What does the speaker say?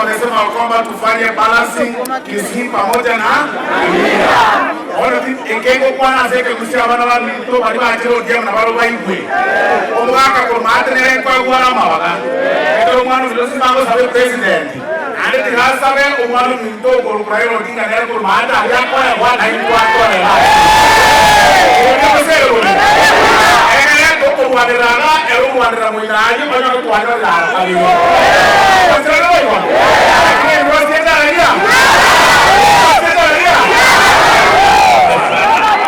wamesema kwamba tufanye balancing Kisii pamoja na Nyamira. Bono eke ngokwana ase ekegusi abana baminto baria bachire ODM nabarobwo baigwe. Omogaka korwa maate nere nkoegware amabaga. Ekero omwana ominto simba agosabe president, naende tiga asabe omwana ominto okorokwa Raila Odinga nere korwa maate aria akoegwa naintwe atoega. Oria gose ere bori? Ekere tokorwanerera iga ere orwanerera moino aria onyore twanyorire ara kabere.